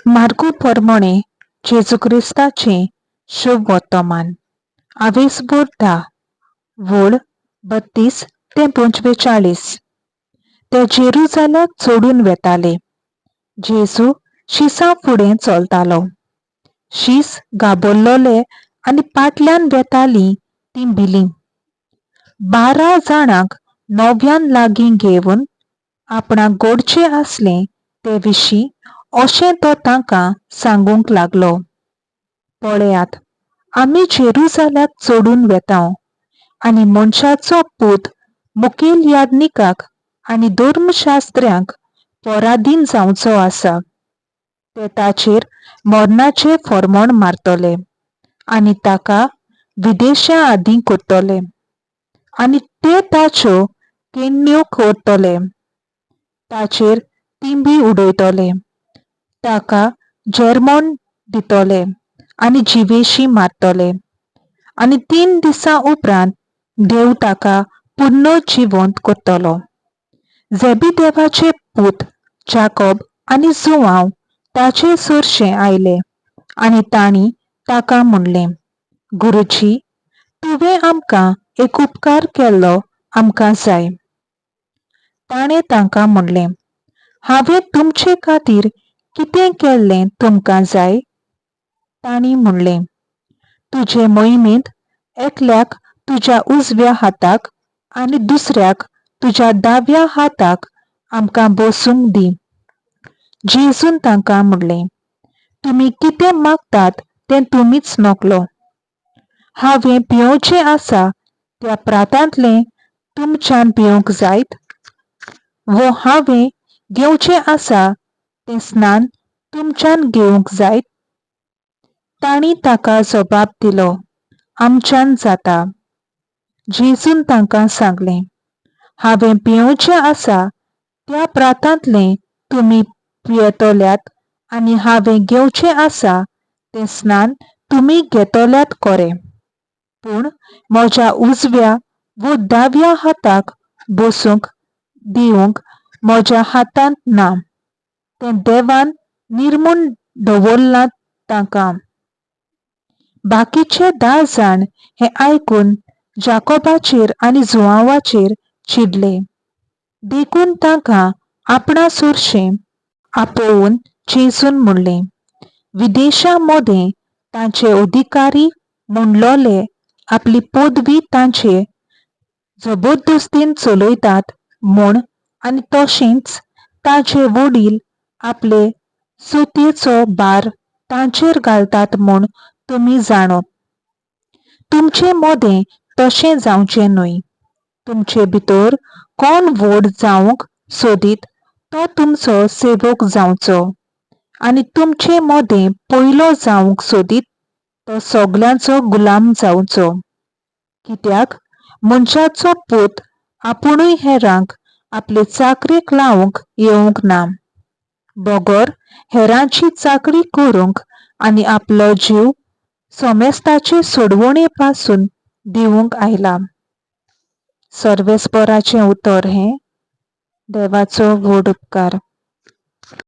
मार्कू पोरमोणे जेजू क्रिस्ताचें शुभ वर्तमान आवेसभर 10 वळ 32 ते 45. ते जेरुजालाक चडून वेताले. जेजू शिसां फुडें चलतालो. शीस घाबरलोले आनी पाटल्यान वेतालीं तीं भिलीं. 12 जाणांक नव्यान लागीं घेवन आपणाक घडचें आसलें ते विशीं अशें तो तांकां सांगूंक लागलो. पळयात, आमी जेरुजालाक चडून वेता आनी मनशाचो पूत मुखेल याज्ञिकाक आनी धर्मशास्त्र्यांक पराधीन जावचो आसा. ते ताचेर मरणाचें फर्मण मारतले आनी ताका विदेशा आदीं करतले आनी ते ताच्यो केण्ण्यो करतले, ताचेर तिंबी उडयतले, ताका जेरमोण दितले आनी जिवेशी मारतले आनी 3 दिसां उपरांत देव ताका पुर्ण जिवंत करतलो. जेबेदेवाचे पूत जाकोब आनी जुआंव ताचे सरशें आयले आनी तांणी ताका म्हणलें, गुरुजी, तुवें आमकां एक उपकार केल्लो आमकां जाय. ताणें तांकां म्हणलें, हांवें तुमचे खातीर कितें केल्लें तुमकां जाय? तांणी म्हणलें, तुजे मोहिमेंत एकल्याक तुज्या उजव्या हाताक आनी दुसऱ्याक तुज्या दाव्या हाताक आमकां बसूंक दी. जेजून तांकां म्हणलें, तुमी कितें मागतात तें तुमीच नकलो. हांवें पियोवचें आसा त्या प्रातांतलें तुमच्यान पिवंक जायत? वो हांवें घेवचें आसा तें स्नान तुमच्यान घेवंक जायत? तांणी ताका जबाब दिलो, आमच्यान जाता. जेजून तांकां सांगलें, हांवें पियोवचें आसा त्या प्रातांतलें तुमी पियेतल्यात आनी हांवें घेवचें आसा तें स्नान तुमी घेतल्यात खरें. पूण म्हज्या उजव्या वो दाव्या हाताक बसूंक दिवंक म्हज्या हातांत ना. तें देवान निर्मून दवरलां तांकां. बाकीचे 10 जाण हें आयकून जाकोबाचेर आनी जुआंवाचेर चिडले. देखून तांकां आपणा सरशें आपोवन जेजून म्हणलें, विदेशां मदें तांचे अधिकारी म्हणलोले आपली पदवी तांचे जबरदस्तीन चलयतात म्हूण आनी तशेंच ताचे वडील आपले सुतयेचो भार तांचेर घालतात म्हूण तुमी जाणत. तुमचे मदें तशें जावचें न्हय. तुमचे भितर कोण व्हड जावंक सोदीत तो तुमचो सेवक जावचो आनी तुमचे मदें पयलो जावंक सोदीत तो सगल्यांचो गुलाम जावचो. कित्याक मनशाचो पूत आपुणूय हेरांक आपले चाकरेक लावंक येवंक ना, बगर हेरांची चाकरी करूंक आनी आपलो जीव सोमेस्ताचे सोडवणे पासून दिवंक आयला. सर्वेस्पराचें उतर हें. देवाचो व्हड उपकार.